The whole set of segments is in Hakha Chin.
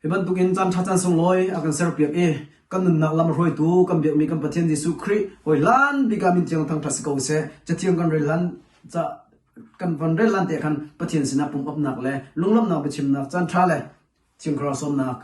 Hi bantukin caan ṭha caan sunglawi a kan serpiak i kan nunnak lam a hruaitu kan biakmi kan Pathian Jesuh Khrih hawi hlan bik ah min thiang thangṭhat si ko seh. Cathiang kan rel hlan ca kan van rel hlan te khan Pathian sinah pumhapnak le lunglawmhnak biachimnak caan ṭha le Thiang Thlarau sawmnak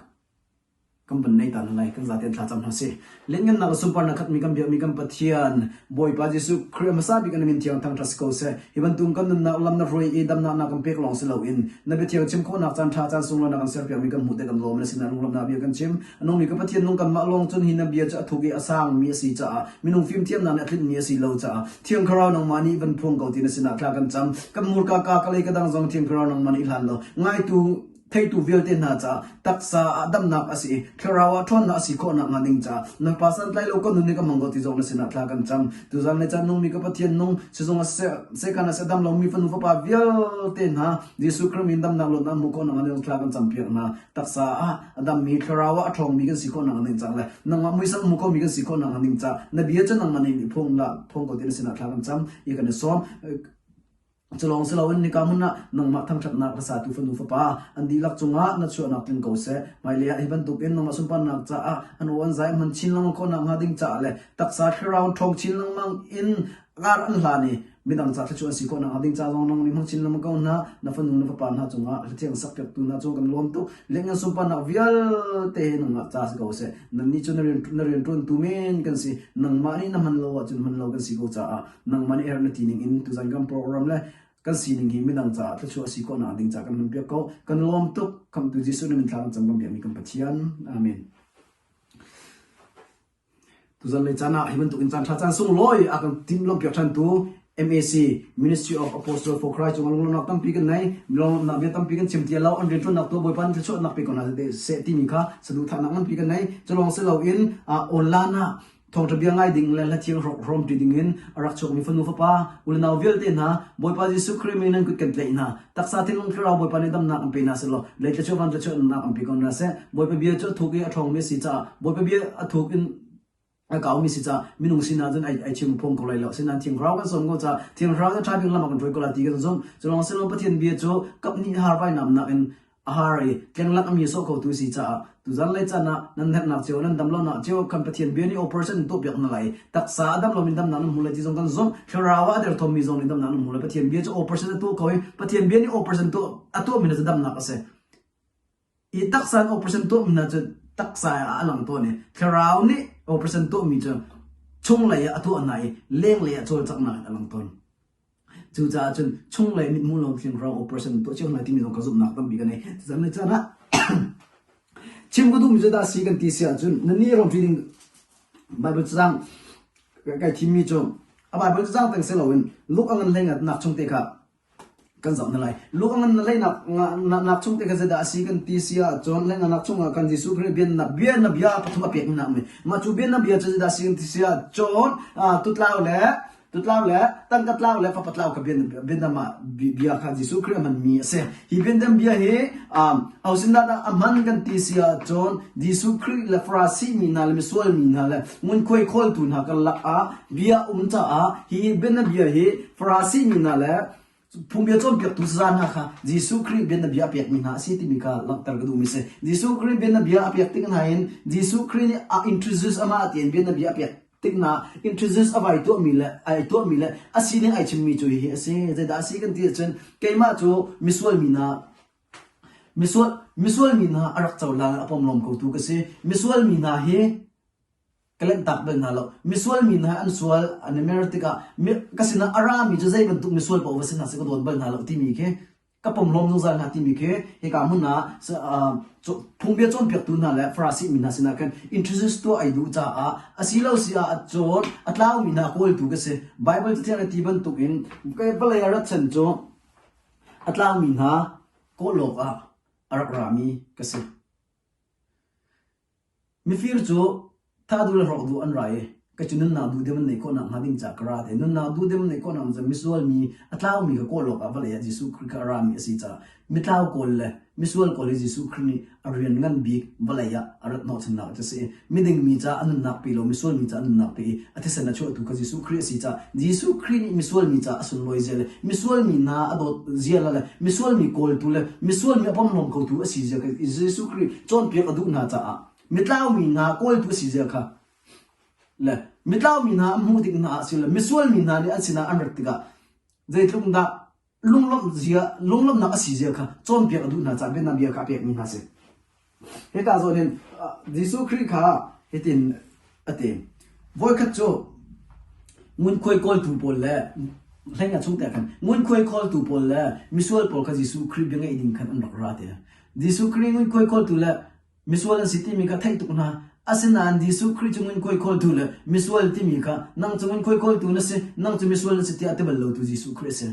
kan van nei ta hna lai kan zaten thla cam hna si lianngannak le sunparnak khatmi kan biakmi kan Pathian Bawipa Jesuh Khrih hmasa bik an min thiang thangṭhat si ko seh hi bantuk kan nunnak lam na hruai i damnak na kan pek lawng si loin na biathiang chim khawhnak caan ṭha caan sunglawi na kan serpiakmi kan hmuh te kan lawm na sinah lunglawmhnak bia kan chim a nungmi ka Pathian nung kanmah lawng cun hi na bia cu a thuk i a sangmi a si caah minung fimthiamnak nih a tlinhmi a si lo caah Thiang Thlarau nangmah nih van phuang ko ti na sinah thla kan cam kan hmurka ka ka lei ka dang zong Thiang Thlarau nangmah nih hlan law ngaitu theitu vialte hna caah taksa ah damnak a si i thlarau ah ṭhawnnak a si khawh nakhnga ding caah na pa santlai lo ka nun hi ka hmang ko ti zong na sinah thla kan cam. Tuzan le caan nungmi ka Pathian nung sizung ah sehkan ah dam lomi fanu fapa vialte hna Jesuh Khrih min damnak luatnak hmuh khawh nakhnga ding thla kan campiak hna. Taksa ah a dammi thlarau ah a ṭhawngmi kan si khawh nakhnga ding caah le nangmah muisam hmu khomi kan si khawh nakhnga ding caah na bia cu nangmah nih phung la phung ko ti na sinah thla kan cam i kan i sawm. Culawng si loin nika hmun ah nangmah thangṭhatnak hla satu fanu fapa an dihlak cungah na chuahnak tling ko seh. Hmailei ah hi bantukin nangmah sunparnak caah an aw an zai hman chin lengmang khawh nakhnga ding caah le taksa thlarau ṭhawng chin lengmang in kar an hlan i midang ca thluachuah an si khawh nakhnga ding ca zong nang nih hmang chin lengmang ko hna. Na fanu na fapa hna cungah hlathiang sakpiaktu hna cung kan lawm tuk. Lianngan sunparnak vialte he nangmah ca si ko seh. Nannih cu na rian na rianṭuantu men kan si. Nangmah nih na hman lo ahcun hman lo kan si ko caah nangmah nih herh na ti ning in tuzan kan program le kan sining hi midang caah thluachuah si khawhnak ding caah kan hman piak ko. Kan lawm tuk. Khamhtu Jesuh na min thla kan cam kan biakmi kan Pathian. Amen. Tuzan lei caan ah hi bantuk in caan ṭha caan sunglawi a kan timhlamh piak ṭhantu MAC Ministry of Apostle for Christ cungah lunglawmhnak tampi kan nei. Lunglawmhnak bia tampi kan chim ti lo. An rianṭuannak tu Bawipa nih thluachuahnak pe ko hna seh timi kha saduhthahnak nganpi kan nei. Culawng si loin online ah Thawngṭha bia ngai ding le hla thiang hrawmṭi dingin a rak chuakmi fanu fapa unau vialte hna Bawipa Jesuh Khrih min nan kut kan tlaih hna. Taksa thinlung thlarau Bawipa nih damnak an pe hna seh law lei thluachuah van thluachuahnak an pe ko hna seh. Bawipa bia cu a thuk i a ṭhawngmi a si caah Bawipa bia a thuk in a kaumi si caah minung sinah cun ai, ai chim phung ko lai lo. Asinain Thiang Thlarau kan sawm ko caah Thiang Thlarau cu ṭha bik lam ah kan hruai ko lai ti kan zumh. Cu lawng si lo Pathian bia cu kaphnih har vainamnak in a har i tlenglak a mi sawh khotu si caah tuzan le caan ah nan herhnak cio nan dam lonak cio kan Pathian bia nih operation in tuahpiak na lai taksa a dam lomi damnak nan hmu lai ti zong kan zumh thlarau ah a derthawmmi zong nih damnak nan hmu lai Pathian bia cu operation a tuah ko i Pathian bia nih operation tuah a tuahmi na cu damnak a si i taksa in operation tuahmi hna cu taksa ah a lang tawn i thlarau nih operation tuahmi cu chunglei ah a tuah hna i lenglei ah cawlcanghnak in a lang tawn Cucaah cun chunglei mithmuh lo thlinghro operation tuah cio hna timi zong ka zumhnak tampi ka nei. Cun le caan ah chim ka duhmi cu dah si kan ti si ahcun nannih rom ding Bible cacang kai thimmi cu a Bible cacang teng si loin Luke a ngan hlei nak chung te kha kan zoh na lai. Luke a ngan na hlei nak nak chung te kha zeidah a si kan ti si ahcun hlei nak chung ah kan Jesuh Khrih bian na bia na bia pathum a pek na mi. Mah cu bian na bia cu zeidah a si kan ti si ahcun tutlau le Tutlau le tangka tlau le fapa tlau kha biandam ah bia kha Jesuh Khrih a hmanmi a si. Hi biandam bia hi hosin dah a hman kan ti si ahcun Jesuh Khrih le Farasi mi hna le misual mi hna le ngunkhuai khawltu hna karlak ah bia um caah hi bianabia hi Farasi mi hna le phungbia cawnpiaktu saza hna kha Jesuh Khrih bianabia a pekmi hna a si timi kha langhter ka duhmi si. Jesuh Khrih bianabia a pek tik hna hin Jesuh Khrih nih a introduce amah tiin bianabia a pek tikna introduce a vai tuahmi le ai tuahmi le a sining ai chimmi cu hihi a si. Zeidah a si kan ti ahcun keimah cu misual mi hna misual misual mi hna a rak cohlan a pomlawm kotu ka si. Misual mi hna hi ka lenhtak bal hna lo. Misual mi hna an sual an i mer tikah ka sinah a rami cu zei bantuk misual paoh va si hna seh ka dawt bal hna lo timi khi ka pomhlawm zungzal hna timi khi hika hmun ah phungbia cawnpiaktu hna le Farasi mi hna sinah khan introduce tuah ai duh caah a si lo si ah cun a tlaumi hna kawltu ka si. Bible cathiang a ti bantukin vawlei a rat chan cu a tlaumi hna kawl awkah a rak rami ka si. Mifir cu thah duh le hrawk duh an ra i. Ka cu nunnak duhdim an neih khawhnak hnga ding caah ka ra te. Nunnak duhdim an neih khawhnak cu misual mi a tlaumi kha kawl awkah vawlei ah Jesuh Khrih kha a rami a si caah mitlau kawl le misual kawl hi Jesuh Khrih nih a rian ngan bik vawlei ah a rat hnawhchannak cu a si i miding mi caah a nunnak pe lo misual mi caah a nunnak pe i a thisen a chuahtu kha Jesuh Khrih a si caah Jesuh Khrih nih misual mi caah a sunlawi zia le misual mi hna a dawt zia le misual mi kawltu le misual mi a pomlawm khotu a si zia kha Jesuh Khrih cawnpiak a duh hna caah mitlau mi hna kawltu a si zia kha le mitlau mi hna an hmuh tik hna ah si le misual mi hna nih an sinah an rat tikah zeitluk dah lunglawmh zia lunglawmhnak a si zia kha cawnpiak a duh hna caah biana bia kha a pekmi hna si. Hika zawn hin Jesuh Khrih kha hitin a ti. Voikhat cu ngunkhuai kawltu pawl le hleng a chung te khan ngunkhuai kawltu pawl le misual pawl kha Jesuh Khrih bia ngaih ding khan an rak ra ti. Jesuh Khrih ngunkhuai kawltu le Misual an si timi kha theih tuk hna. Asinain Jesuh Khrih cu ngunkhuai khawltu le misual timi kha nang cu ngunkhuai khawltu na si, nang cu misual na si tiah a ti bal lotu Jesuh Khrih a si.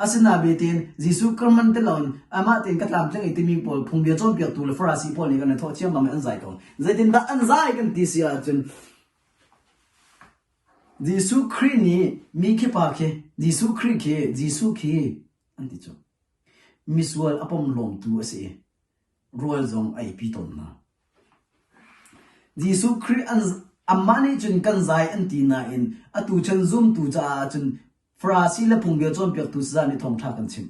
Asinain tein Jesuh Khrih man ti loin amah tein ka tlamtling i timi pawl phungbia cawnpiaktu le Farasi pawl nih kan i thawh ciammam i an zai ko. Zeitindah an zai kan ti si ahcun Jesuh Khrih nih mi khi pa khi Jesuh Khrih khi Jesuh khi an ti cu. Misual a pomlawmtu a si i rual zong a eipi tawn hna. Jesuh Khrih an amah nih cun kan zai an ti nain atu chan zumtu caah cun Farasi le phungbia cawnpiaktu saza nih thawngṭha kan chimh.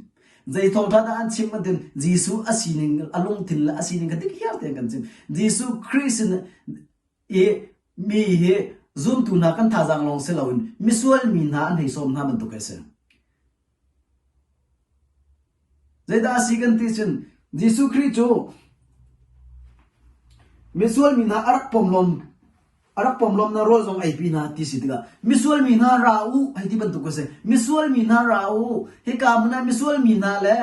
Zei thawngṭha dah an chim an tin Jesuh a sining a lungthin le a sining kha dik hiar tein kan chim. Jesuh Khrih sin i mi hi zumtu hna kan thazaang lawng si loin misual mi hna an hei sawm hna bantuk a si. Zeidah a si kan ti cun Jesuh Khrih cu misual mi hna a rak pomlawm a rak pomlawm na rawl zong eipi hna ti si tikah misual mi hna ra u hei ti bantuk a si. Misual mi hna ra u hika hmun ah misual mi hna le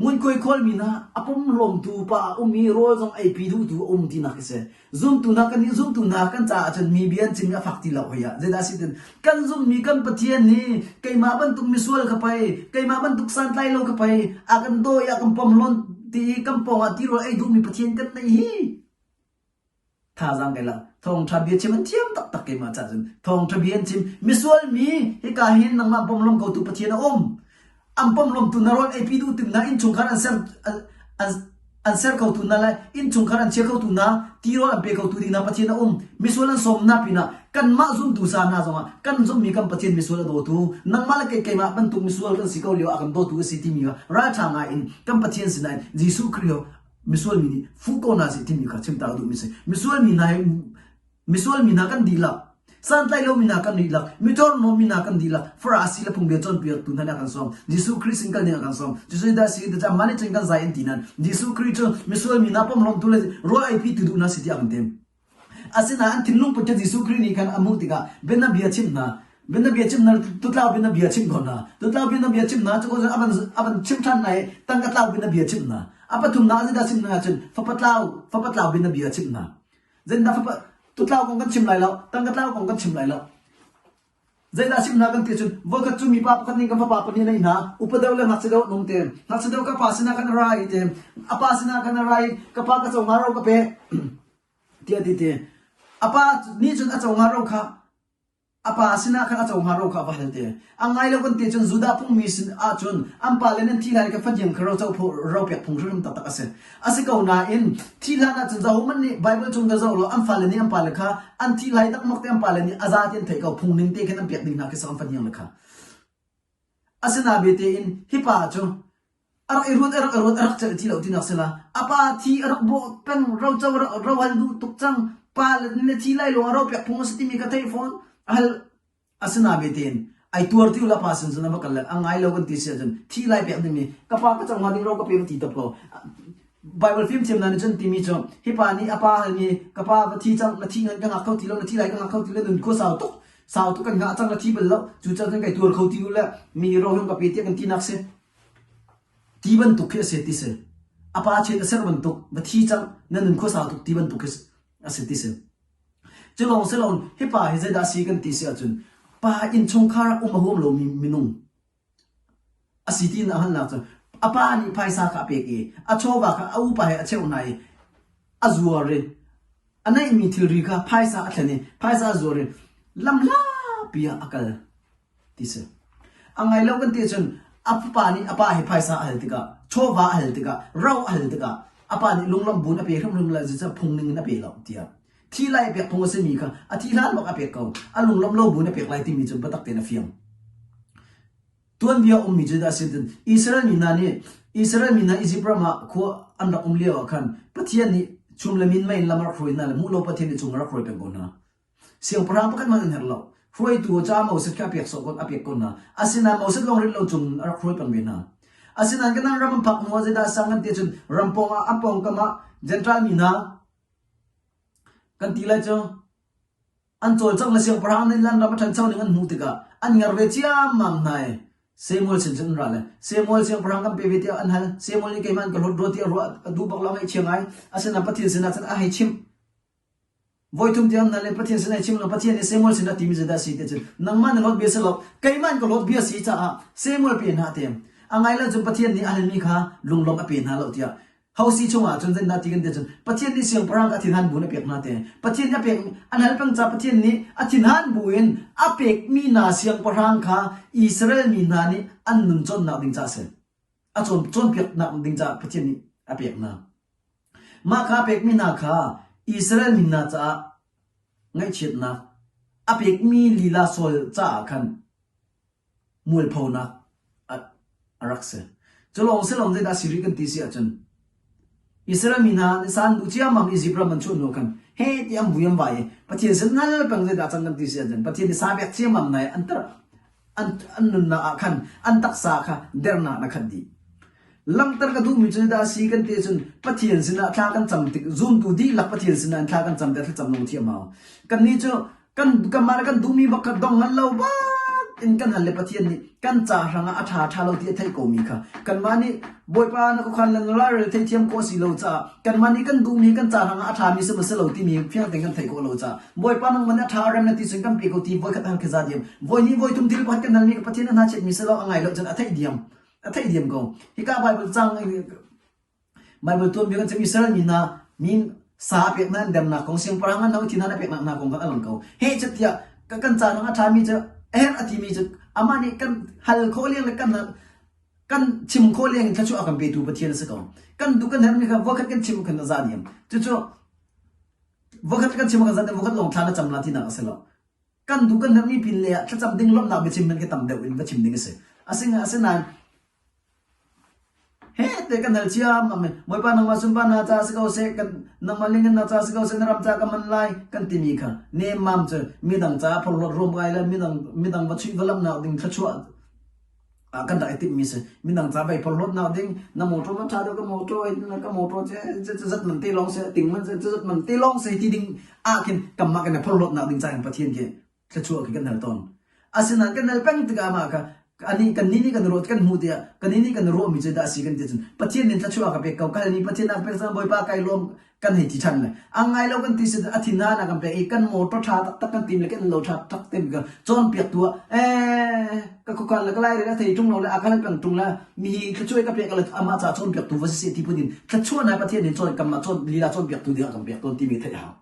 Ngunkhuai khawlmi hna a pumhlawmtu pa a um i rawl zong eipi duhtu a um tinak a si. Zumtu hna kan nih zumtu hna kan caah cun mi bia an chimmi a fak ti lo hoi ah. Zeidah a si tin kan zumhmi kan Pathian nih keimah bantuk misual kha pei, keimah bantuk santlai lo kha pei, a kan daw i a kan pomhlawn ti i kan pawngah tirawl ei duhmi Pathian kan neih hi. Thazaang kai lak. Thawngṭha bia chim an thiam taktak keimah cah cun. Thawngṭha bia an chim. Misual mi hika hin nangmah pomlom kotu Pathian a um. An pomlomtu na rawl eipi duh tim na innchungkhar an ser an, an ser khotu na le innchungkhar an chia khotu na tirawl an pe khotu ding na Pathian a um. Misual an sawm na pinah kanmah zumtu sa hna zongah kan zummi kan Pathian misual a dawtu nangmah le kei keimah bantuk misual kan si ko lio a kan dawtu a si timi kha ralṭha ngai in kan Pathian sinah Jesuh Khrih misual mi nih fuh ko hna seh timi kha chimta ka duhmi si. Misual mi hna hi misual mi hna kan dihlak santlai lomi hna kan dihlak mitornaw mi hna kan dihlak farasi le phungbia cawnpiaktu hna nih a kan sawm Jesuh Khrih sin kal ding a kan sawm Jesuh dah si da mah nih cun kan zai an ti nan Jesuh Khrih cu misual mi hna pomhlawmtu le rawl eipi tu duh hna si tiah kan tim Asinain an thinlung put cu Jesuh Khrih nih khan a hmuh tikah bianabia chimh hna. Bianabia chimh hna tutlau bianabia chimh ko hna. Tutlau bianabia chimh hna cu a van a van chimh ṭhan hna i tangka tlau bianabia chimh hna. A pathumnak ah zeidah chimh hna ahcun fapa tlau fapa tlau bianabia chimh hna. Zeitindah fapa tutlau kong kan chim lai lo, tangka tlau kong kan chim lai lo. Zeidah chimh hna kan ti cun voikhat cu mipa pakhat nih kan fapa pahnih a neih hna. Upa deuh le ngakchia deuh an um te. Ngakchia deuh ka pa sinah khan a ra i te. A pa sinah khan a ra i ka pa ka co hnga ro ka pe. tiah ti te. A pa nih cun a co hnga ro kha a pa sinah khan a co hnga ro kha a va hal te. A ngai lo kan ti cun Judah phungmi sin ahcun an pa le nan thi hlan i ka fahniang kha ro co ro pek phung hrimhrim taktak a si. A si ko nain thi hlan ahcun ahohmanh nih Bible chung ka zoh law an fale nih an pale kha an thi lai takmak te an pale nih a za ti an theih ko phung ning te khin an pek ding hna khi an fahniang le kha. Asinain tein hi pa cu a rak i ruat a rak i ruat a rak celh ti lo tinak si la. A pa thi a rak bawh peng roco a rak ro hal duh tuk cang. Pa le na thi lai lawng ah ro pek phung a si timi ka theih fawn. A hal asinain tein ai tuar ti la pa sin cun a va kal le a ngai lo kan ti si ahcun thi lai pek dingmi ka pa ka co hnga ding ro ka pe va ti top ko. Bible fimthiam hna nih cun timi cu hi pa nih a pa halmi ka pa va thi cang na thi ngan ka ngak kho ti lo na thi lai ka ngak kho ti lo nun khua sau tuk sau tuk kan ngah cang na thi bal lo cu cang cun kai tuar kho ti lo le mi ro hung ka pe tiah kan tinak si ti bantuk khi a si ti si a pa chet a ser bantuk va thi cang na nun khua sau tuk ti bantuk khi a si ti si cu lawng si loin hi pa hi zeidah si kan ti si ahcun pa innchungkhar um a huam lomi minung A si ti na hngalhnak cu a pa nih phaisa kha a pek i a chawva kha a upa he a cheuh hna i a zuar i. A neihmi thilri kha phaisa a thlen i phaisa a zuar i lamhlapi ah a kal ti si. A ngai lo kan ti ahcun a fapa nih a pa hi phaisa a hal tikah, chawva a hal tikah, ro a hal tikah a pa nih lunglawmh buin a pe hrimhrim lai zeicah phung ning in a pe lo tiah. Thi lai pek phung a simi kha a thi hlan bak a pek ko. A lunglawmh lo buin a pek lai timi cu biatak tein a fiang. Tuanbia ummi cu dah si Israel mi hna nih Israel mi hna Izipt ram ah khua an rak um lio ah khan Pathian nih chum le min mei in lam a rak hruai hna le hmuh lo Pathian nih chung a rak hruai peng ko hna. Siangpahrang pakhat hmanh an herh lo. Hruaitu caah Moses kha a pek sawh ko a pek ko hna. Asinain Moses lawng rit lo cung a rak hruai peng ve hna. Asinain Kanaan ram an phak hnu ah zeidah sang kan ti cun ram pawng ah a pawngkam ah Gentile mi hna kan ti lai cu An cawlcangh le siangpahrang nih lan ram a ṭhancho ning an hmuh tikah an ngar ve ciammam hna i Samuel sin cun an ra le Samuel siangpahrang kan pe ve tiah an hal. Samuel nih keimah an ka hlawt rua tiah ruah a duh bak lo ngaihchia ngai. Asinain Pathian sinah cun a hei chimh. Voithum tiang an hal i Pathian sinah i chim lo Pathian nih Samuel sinah timi zeidah a si ti cun nangmah na hlawt bia si lo keimah in ka hlawt bia si caah Samuel pe hna a ti. A ngai lo cun Pathian nih a halmi kha lunglawmh a pe hna lo tiah Hosi chungah cun zeitindah ti kan ti cun Pathian nih siangpahrang kha a thinhan bu in a pek hna te. Pathian nih a pek an hal peng ca Pathian nih a thinhan bu in a pekmi hna siangpahrang kha Israel mi hna nih an nun cawnnak ding ca a si. A cawn cawnpiaknak ding caah Pathian nih a pek hna. Mah kha a pekmi hna kha Israel mi hna caah ngaihchiatnak a pekmi lila Saul caah khan mualphonak a rak si. Cu lawng si lawng zeidah si rih kan ti si ahcun Israel mi hna nih san duh ciammam Izipt ram an chuah hnu khan he ti an vui an vai i Pathian sin nal peng zeidah cang kan ti si ahcun Pathian nih sa pek ciammam nai an tar an, an nunnak ah khan an taksa kha dernak na khat dih. Langhter ka duhmi cu zeidah a si kan ti ahcun Pathian sinah thla kan cam tik zumtu dihlak Pathian sinah thla kan cam tik thlacam lung thiam hau. Kannih cu kan kanmah le kan duhmi bak kha dong ngan lo bak in kan hal le Pathian nih kan ca hrangah a ṭha ṭha lo ti a theih komi kha kanmah nih Bawipa na khuakhan le na lairel theithiam khawh si lo caah kanmah nih kan duhmi kan ca hrangah a ṭhami si maw si lo timi fiang tein kan theih khawh lo caah Bawipa nangmah nih a ṭha a rem na ti cun kan pe ko ti voikhat hal khi za diam voi hnih voi thum thil pakhat kan halmi Pathian a hna chetmi si lo a ngai lo cun a theih diam a theih diam ko hika Bible cang Baibal tuanbia kan chim Israel mi hna min sa a pek hna an demnak kong siangpahrang an ho thin a peknak hna kong kha a lang ko. He catiah kan ca nang a ṭhami cu a herh a timi cu amah nih kan hal khawh leng le kan kan chim khawh leng in thluachuah a kan petu Pathian a si ko. Kan duh kan herhmi kha voikhat kan chim khan a za diam. Cucu voikhat kan chim kan za diam voikhat lawng thla na cam la tinak a si lo. Kan duh kan herhmi pin le ah thlacam ding lawmhnak biachim man khi tam deuh in va chim ding a si. Asinain Heh te kan hal ciammam i Bawipa nangmah sunparnak ca si ko seh, kan nangmah lianngannak ca si ko seh, na ram ca ka man lai kan timi kha nemmam cu midang caah phorhlawt ruam kai le midang midang va chuih va lamnak ding thluachuah ah kan rak i timhmi si. Midang ca vai phorhlawtnak ding na motor va ṭha deuh ka motor ka motor cu zat man te lawng seh ting man cu zat man te lawng seh ti ding ah khin kanmah kan i phorhlawtnak ding ca in Pathian khi thluachuah khi kan hal tawn. Asinain kan hal peng tikah amah kha ani kan nih nih kan ruah kan hmuh tiah kan nih kan ruahmi cu dah a si kan ti cun Pathian nih thluachuah ka pek ko ka halmi Pathian a ka pek cang Bawipa kai lawm kan hei ti ṭhan le a ngai lo kan ti si a thin hna kan pek i kan motor ṭha taktak kan tim le kan lo ṭha tak tim ka cawnpiak tu ah eh ka khuakhan le ka lai a thei ṭung lo le a ka hal peng ṭung le mi hi thluachuah ka pek le amah ca cawnpiak tu va si ti phun in thluachuah na Pathian nih cawn kamah cawn lila cawnpiak tu ding a kan pek tawn timi theih hau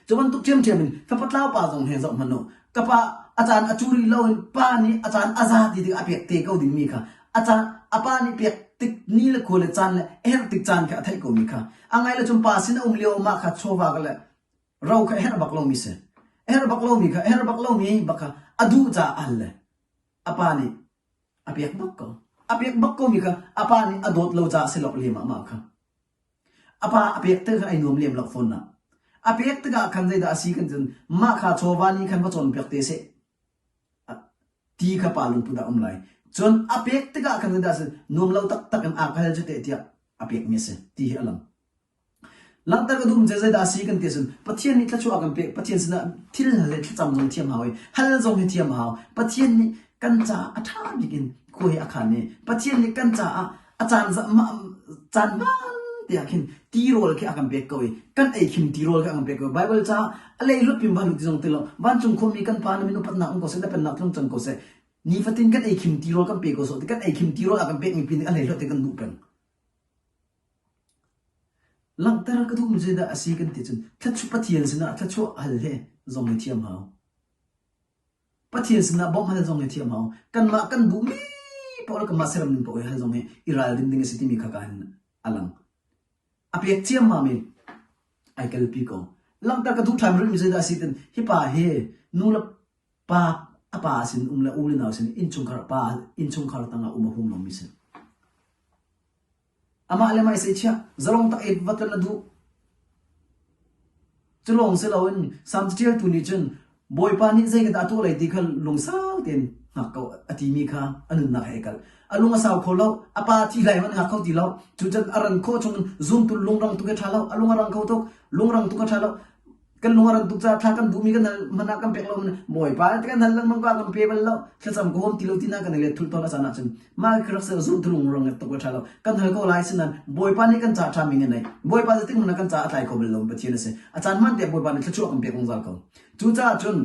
Cu bantuk ṭhiamṭhiam in fapa tlau pa zong he zoh hmanh u. Ka pa a caan a cu rih loin pa nih a caan a za ti tikah a pek te ko dingmi kha a caan a pa nih pek tik ni le khua le caan le a herh tik caan kha a theih komi kha a ngai le cun pa sin a um lio mah kha chawva ka le ro kha a herh bak lomi si. A herh bak lomi kha a herh bak lomi bak kha a duh caah a hal le a pa nih a pek bak ko. A pek bak komi kha a pa nih a dawt lo caah si lok lem ah mah kha. A pa a pek tikah ai nuam lem lo fawn na. A pek tikah khan zeidah a si kan cun mah kha chawva nih khan va cawnpiak te seh ti kha pa lungput ah um lai. Cun a pek tikah khan zeidah a si nuam lo taktak in aa ka hal cu teh tiah a pekmi a si ti hi a lang. Langhter ka duhmi cu zeidah a si kan ti ahcun Pathian nih thluachuah a kan pek Pathian sinah thil hal le thlacam zong thiam hau i hal zong hi thiam a hau. Pathian nih kan caah a ṭha bik in khua hi a khan i Pathian nih kan caah a caan caan hmaan te ah khin tirawl khi a kan pek ko i kan ei khim tirawl khi a kan pek ko Bible ca a leilut pin van ti zong ti lo vancung khuami kan pa na min upatnak um ko seh na pennak tlung cang ko seh nifatin kan ei khim tirawl kan pe ko sawh ti kan ei khim tirawl a kan pek mi pin a leilut te kan duh peng. Langhter ka duhmi zeidah a si kan ti cun thluachuah Pathian sinah thluachuah hal hi zong hi thiam hau. Pathian sinah bawmh hal zong hi thiam hau. Kanmah kan duhmi paoh le kanmah siram ning paoh hi hal zong hi i ralrin ding a si timi kha ka hin a lang. A pek ciammam i ai kalpi ko. Langhter ka duh ṭhan rihmi zeidah a si tin hi pa hi nu le pa a pa sin um le u le nau sin innchungkhar pa innchungkhar tangah um a hum lomi si. Amah le mah i seichiah zalong tak i va tlon a duh. Cu lawng si loin Salm caṭialtu nih cun Bawipa nih zei ka dah tuah lai ti kha lungsau tein hngak ko a timi kha a nunnak he ai kalh. A lung a sau kho lo, a pa thi lai hmanh a hngak kho ti lo. Cucun a ran khawh chungin zumtu lungrang tuk hi a ṭha lo, a lung a rang kho tuk, lungrang tuk a ṭha lo. Kan lung a ran tuk caah thla kan duhmi kan hal hmanh ah kan pek lo Bawipa kan hal lengmang ko kan pe bal lo thlacam ka huam ti lo ti na kan i let thul tawn a caan ahcun mah ka rak ser zumtu lungrang tuk a ṭha lo kan hal ko lai sinan Bawipa nih kan ca ṭha mi ngan nei Bawipa zeitik hmanh ah kan ca a tlai kho bal lo Pathian a si a caan hman te Bawipa nih thluachuah kan pek zungzal ko cucaah cun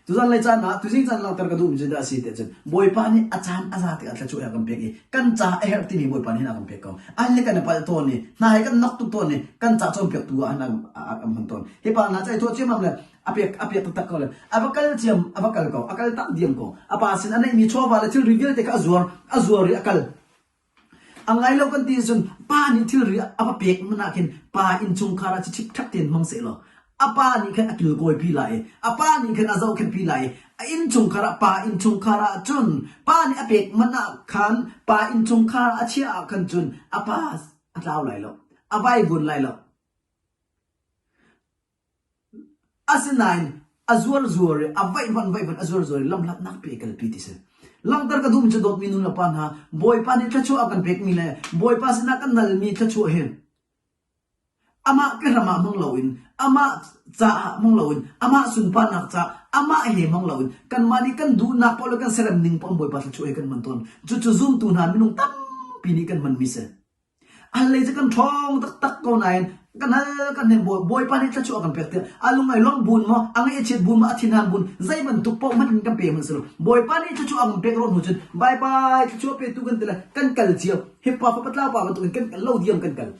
Tuzan lei caan ah tuzing caan langhter ka duhmi cu dah a si tiah cun Bawipa nih a caan a za tikah thluachuah a kan pek i kan ca a herh timi Bawipa nih hin a kan pek ko. An le kan i palh tawn i hna he kan nok tuk tawn i kan ca cawnpiaktu ah hin a kan hman tawn. Hi pa hna cu ai thawh ciammam le a pek a pek taktak ko le a va kal ciam a va kal ko a kal tak diam ko. A pa sin a neihmi chawva le thilri vialte kha a zuar a zuar i a kal. A ngai lo kan ti ahcun pa nih thilri a va pek hmanh ah khin pa innchungkhar ah ṭhipṭhap tein hmang sehlaw a pa nih khan a kilkawipi lai i a pa nih khan a zohkhenhpi lai i a innchungkhar ah pa innchungkhar ah cun pa nih a pek hmanh ah khan pa innchungkhar a chiah ah khan cun a pa a tlau lai lo a vaivuan lai lo. Asinain a zuarzuar i a vaihvanh vaihvanh a zuarzuar i lamhlatnak pi a kalpi ti si. Langhter ka duhmi cu dawtmi nu le pa hna, Bawipa nih thluachuah a kan pekmi le Bawipa sinah kan nalmi thluachuah hi amah kehram ah hmang loin, amah caah hmang loin, amah sunparnak caah, amah he hmang loin, kanmah nih kan duhnak paoh le kan serem ning paoh in Bawipa thluachuah hi kan hman tawn. Cucu zumtu hna minung tampi nih kan hmanmi si. An lei cu kan ṭhawng taktak ko nain kan hal kan hnem Bawipa nih thluachuah kan pek tiah a lung ai lawmh bun maw a ngaih a chiat bun maw a thinhan bun zei bantuk paoh hmanh in kan pe hmanh si lo Bawipa nih thluachuah a kan pek rawh hnu cun bye bye thluachuah petu kan ti le kan kal cio hipa fapa tlau pa bantukin kan kal lo diam kan kal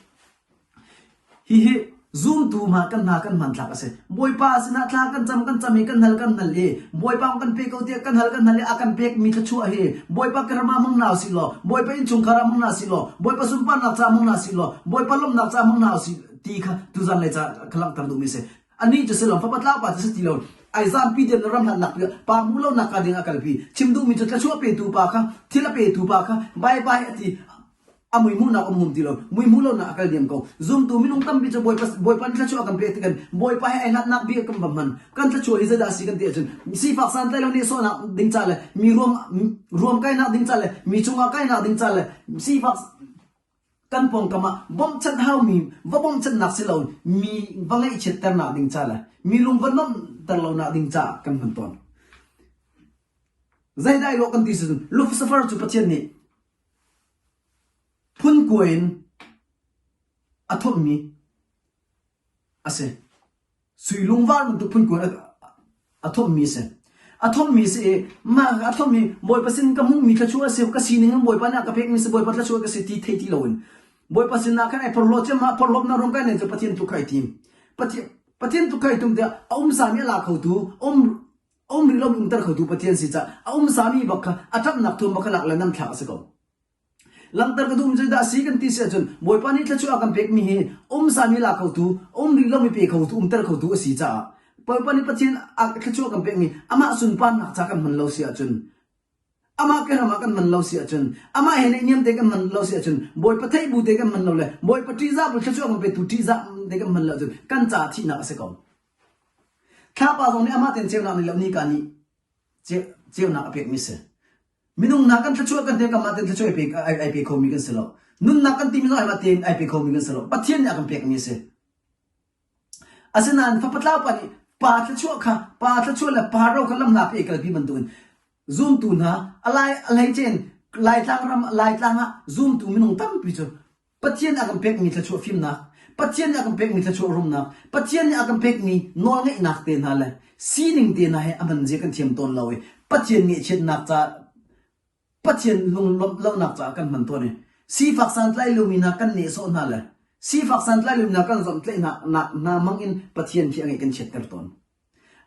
Hihi zumtu hma kan hna kan hmanthlak a si. Bawipa sinah thla kan cam kan cam i kan hal kan hal i Bawipa kan pe ko tiah kan hal kan hal i a kan pekmi thluachuah hi Bawipa ka ram ah hmang hna usih law Bawipa innchungkhar ah hmang hna usih law Bawipa sunparnak caah hmang hna usih law Bawipa lawmhnak caah hmang hna usih ti kha tuzan lei ca ka langhter duhmi a si. Anih cu si lo fapa tlau pa cu si ti lo ai zampi diam na ram hlatnak pi pa hmu lo nak ka ding a kalpi chim duhmi cu thluachuah petu pa kha thil a petu pa kha bye bye a ti a mui hmuhnak um hum ti lo mui hmuh lonak a kal diam ko zumtu minung tampi cu bawipa bawipa nih thluachuah kan pek tikan bawipa he ai hlatnak bik kan va hman kan thluachuah hi zeidah a si kan ti ahcun sifak santlai lo nih sawhnak ding ca le mi ruam ruam kainak ding ca le mi cungah kainak ding ca le sifak kan pawngkam ah bawmhchanh haumi va bawmhchanhnak si lo mi va ngaihchiatternak ding ca le mi lung va nuamhter lonak ding caah kan hman tawn zeidai lawh kan ti si cun Lucifer cu Pathian nih Phun kua in a thawmhmi a si. Sui lungvar bantuk phun kua in a thawmhmi a si. A thawmhmi a si i mah a thawmhmi Bawipa sin ka hmuhmi thluachuah a si, ka sining in Bawipa nih a ka pekmi si, Bawipa thluachuah ka si ti thei ti loin Bawipa sinah khan ai porhlaw ciammah porhlawtnak ruang kai nen cu Pathian tluk kha ai tim. Pathian Pathian tluk kha ai tum tiah a umsami a la khotu, um a um rih lomi umter khotu Pathian si caah a umsami bak kha a ṭapnak thuam bak kha lak le nam thlak a si ko. Langhter ka duhmi cu dah a si kan ti si ahcun Bawipa nih thluachuah a kan pekmi hi umsami la khotu, um rih lomi pe khotu, umter khotu a si caah Bawipa nih Pathian a thluachuah kan pekmi amah sunparnak ca kan hman lo si ahcun amah keram ah kan hman lo si ahcun amah he naihniam te kan hman lo si ahcun Bawipa theih bu te kan hman lo le Bawipa ṭihzah bu thluachuah kan petu ṭihzah te kan hman lo ahcun kan caah thihnak a si ko. Thlapa zong nih amah tein ceunak nih lo nika nih ceunak a pekmi si. Minung hna kan thluachuah kan te kanmah tein thluachuah ai pe ai pe khomi kan si lo. Nunnak kan timi zong anmah tein ai pe khomi kan si lo. Pathian nih a kan pekmi a si. Asinain fapa tlau pa nih pa thluachuah kha pa thluachuah le pa ro kha lamhnak i kalpi bantukin zumtu hna a lai a hleice in Laitlang ram Laitlang ah zumtu minung tampi cu Pathian a kan pekmi thluachuah fimnak, Pathian nih a kan pekmi thluachuah rumnak, Pathian nih a kan pekmi nawlngeihnak te hna le sining te hna he a hman zia kan thiam tawn lo i Pathian ngaihchiatnak caah Pathian lunglawmh lonak caah kan hman tawn i sifak santlai lomi hna kan nehsawh hna le. Sifak santlai lonak kan zawmhtlaihnak hna hmang in Pathian khi a ngeih kan chiatter tawn.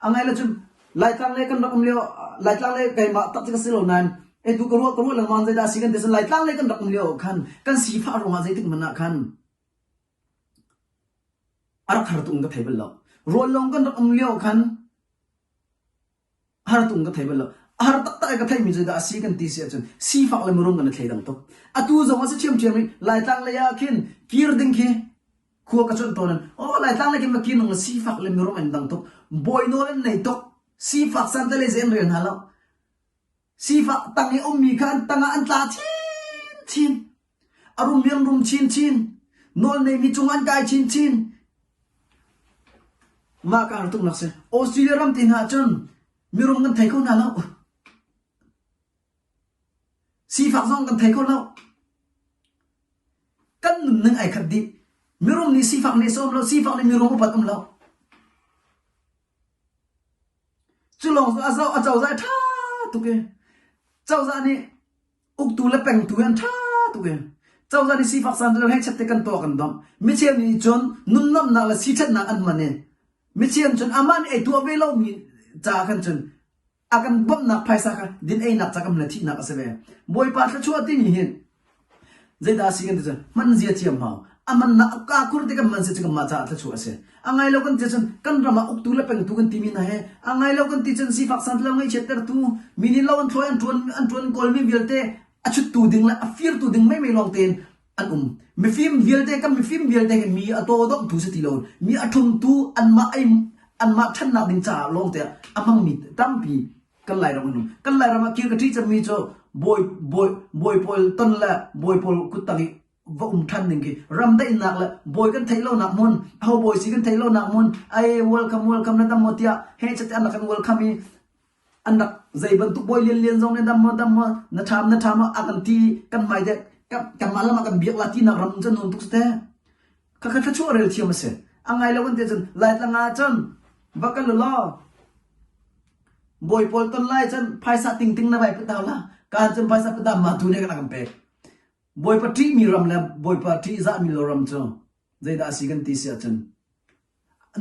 A ngai le cun Laitlang le kan rak um lio Laitlang le keimah tak cu ka si lo nain etu ka ruah ka ruah lengmang zeidah a si kan ti cun Laitlang le kan rak um lio khan kan sifah ruangah zeitik hmanh ah khan a rak har tuk in ka thei bal lo. Rawl lawng kan rak um lio khan har tung ka thei bal lo. A har taktak i ka theihmi cu dah a si kan ti si ahcun sifak le mirum kan i thleidang tuk. Atu zong a si ṭhiamṭhiam i Laitlang lei ah khin kir ding khi khua ka cuanh tawn in aw Laitlang lei khin va kir nung sifak le mirum an dang tuk. Bawi nawl an nei tuk. Sifak san te lei zei an rel hna lo. Sifak tang i ummi kha an tang ah an tla chinchin. A rum mi an rum chinchin. Nawl neimi cung an kai chinchin. Mah ka har tuknak si. Australia ram te hna ahcun mirum kan thei kho hna lo. Sifak zong kan thei kho lo. Kan nunning ai khat dih. Mirum nih sifak nih sawm lo, sifak nih mirum upat um lo. Cu lawng cu a zoh a cozah ṭha tuk i cozah nih uktu le pengtu hi an ṭha tuk i cozah nih sifak san le hei te kan tuah kan dongh. Micheu nih cun nunnuamhnak le siṭhatnak an hman i micheu cun amah nih ei tuah ve lomi ca khan cun a kan bawmhnak phaisa kha din einak ca kan le thihnak a si ve. Bawipa thluachuah timi hi Zeidah a si kan ti cun hman zia thiam hau. A mannak a kaa kur ti kan man si cu kanmah caah thluachuah a si. A ngai lo kan ti cun kan ram ah uktu le pengtu kan timi hna he a ngai lo kan ti cun sifak santlo ngaihchiattertu mi nih lo an thlawi an ṭuan an ṭuan kawlmi vialte a chuttu ding le a firtu ding meimei lawng tein an um. Mifim vialte kan mifim vialte hi mi a taw domhtu si ti lo mi a ṭhumtu anmah ei anmah ṭhannak ding caah lawngte a hmangmi tampi kan Lairam an um. Kan Lairam ah kir ka ṭih cemmi cu bawi bawi bawi pawl ton le bawi pawl kuttang i va um ṭhan ding khi ram daihnak le bawi kan theih lonak hmun aho bawi si kan theih lonak hmun ai welcome welcome na dam maw tiah he chate an rak kan welcome i an rak zei bantuk bawi lian lian zong nih dam maw dam maw na ṭham na ṭham a kan ti kan hmai te kanmah lam ah kan biak la tinak ram cu nuam tuk te khakha thluachuah rel thiam a si a ngai lo kan ti cun Laitlang ah cun va kal u law Bawi pawl ton lai cun phaisa tingting na vai put hau la. Kaan cun phaisa put ma tu nih kan kan pek. Bawipa ṭihmi ram le Bawipa ṭihzahmi lo ram cu zeidah a si kan ti si ahcun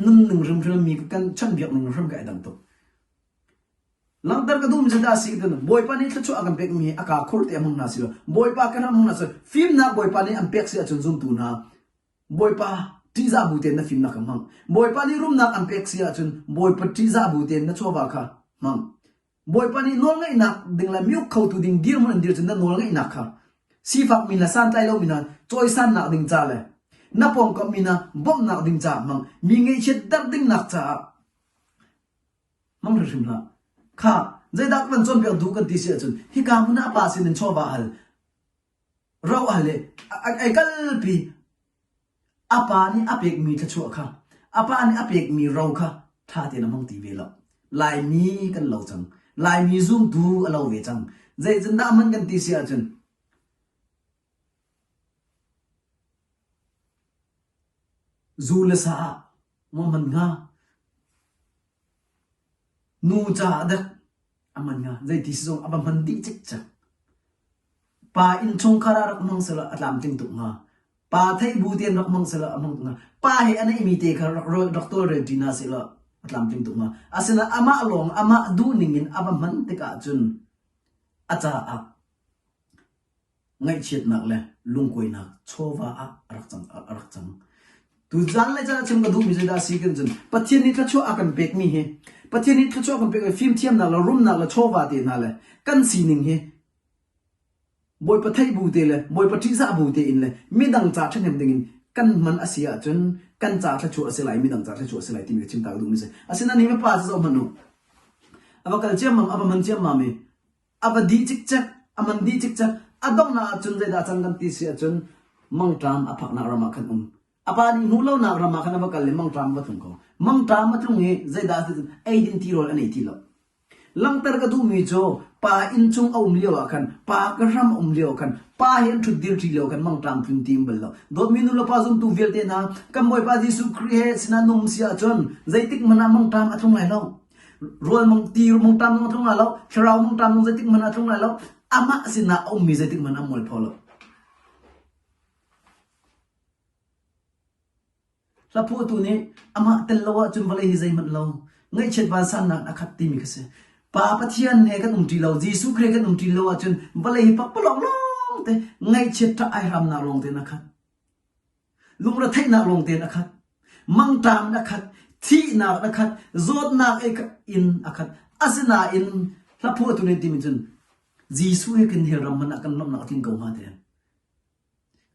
nunning hrimhrim mi kan chanbiak ning hrim ka i dang tuk. Langhter ka duhmi cu dah a si tin Bawipa nih thluachuah a kan pekmi hi a kaa khur te a hmang hna si lo. Bawipa kan ram hmang hna si fimnak Bawipa nih an pek si ahcun zumtu hna Bawipa ṭihzah bu tein na fimnak kha hmang. Bawipa nih rumnak an pek si ahcun Bawipa ṭihzah bu tein na chawva kha hmang. Bawipa nih nawlngeihnak ding le miuk khotu ding dirhmun an dir cun na nawlngeihnak kha sifak mi hna santlai lomi hna cawisannak ding ca le na pawngkam mi hna bawmhnak ding caah hmang. Mi ngaihchiat der dingnak caah hmang hrimhrim hlah. Kha zeidah ka van cawnpiak duh kan ti si ahcun hika hmun ah a pa sin in chawva hal. Ro a hal i ai kalpi. A pa nih a pekmi thluachuah kha, a pa nih a pekmi ro kha ṭha tein a hmang ti ve lo. Laimi kan lo cang. Laimi zumtu a lo ve cang. Zeitindah a hman kan ti si ahcun zu le sa ah maw hman hnga? Nu caah dek a hman hnga? Zeiti si zong a va hman dih cikcek. Pa innchungkhar ah rak hmang sehlaw a tlamtling tuk hnga. Pa theih bu tein rak hmang sehlaw a hmang tuk hnga. Pa he a neihmi te kha rak rak tawlrel ṭi hna sehlaw a tlamtling tuk hnga. Asinain amah lawng amah duhning in a va hman tikah cun a caah ngaihchiatnak le lungkuainak chawva ah a rak cang. A rak cang. Tuzan le caan chim ka duhmi cu dah si kan cun Pathian nih thluachuah a kan pekmi hi Pathian nih thluachuah a kan pekmi fimthiamnak le rumnak le chawva te hna le kan sining hi Bawipa theih bu te le Bawipa ṭihzah bu tein le midang ca ṭhahnem dingin kan hman a si ahcun kan ca thluachuah a si lai midang ca thluachuah a si lai timi ka chim ta ka duhmi a si. Asinain hi mipa cu zoh hmanh u. A va kal ciammam, a va man ciammam i a va dih cikcek, a man dih cikcek. A donghnak ahcun zeidah cang kan ti si ahcun mangṭam a phaknak ram ah khan um. A pa nih hmuh lonak ram ah khan a va kal i mangṭam a va tlung ko. Mangṭam a tlung i zeidah a si eidin tirawl a nei ti lo. Langhter ka duhmi cu pa innchung a um lio ah khan, pa ka hram a um lio ah khan, pa he an ṭhutdir ṭi lio khan mangṭam tlun ti um bal lo. Dawtmi nu le pa zumtu vialte hna, kan Bawipa Jesuh Khrih he sinah nung si ahcun zeitik hmanh ah mangṭam a tlung lai lo. Rawl mang ti mangṭam zong a tlung lai lo, thlarau mangṭam zong zeitik hmanh ah a tlung lai lo. Amah sinah a ummi zeitik hmanh ah a mualpho lo. Hlaphuahtu nih amah tel lo ahcun vawlei hi zeihmanh lo, ngaihchiat vansannak a khat timi kha si. Pa Pathian he kan umṭi lo, Jesuh Khrih kan umṭi lo ahcun vawlei hi pakpalawng lawng te ngaihchiat ṭah aihramnak lawng tein a khat. Lungretheihnak lawng tein a khat. Mangṭam in a khat, thihnak in a khat, zawtnak in a khat. Asinain hlaphuahtu nih timi cun Jesuh he kan hell ram hmanh ah kan lawmhnak a tling ko hnga ti.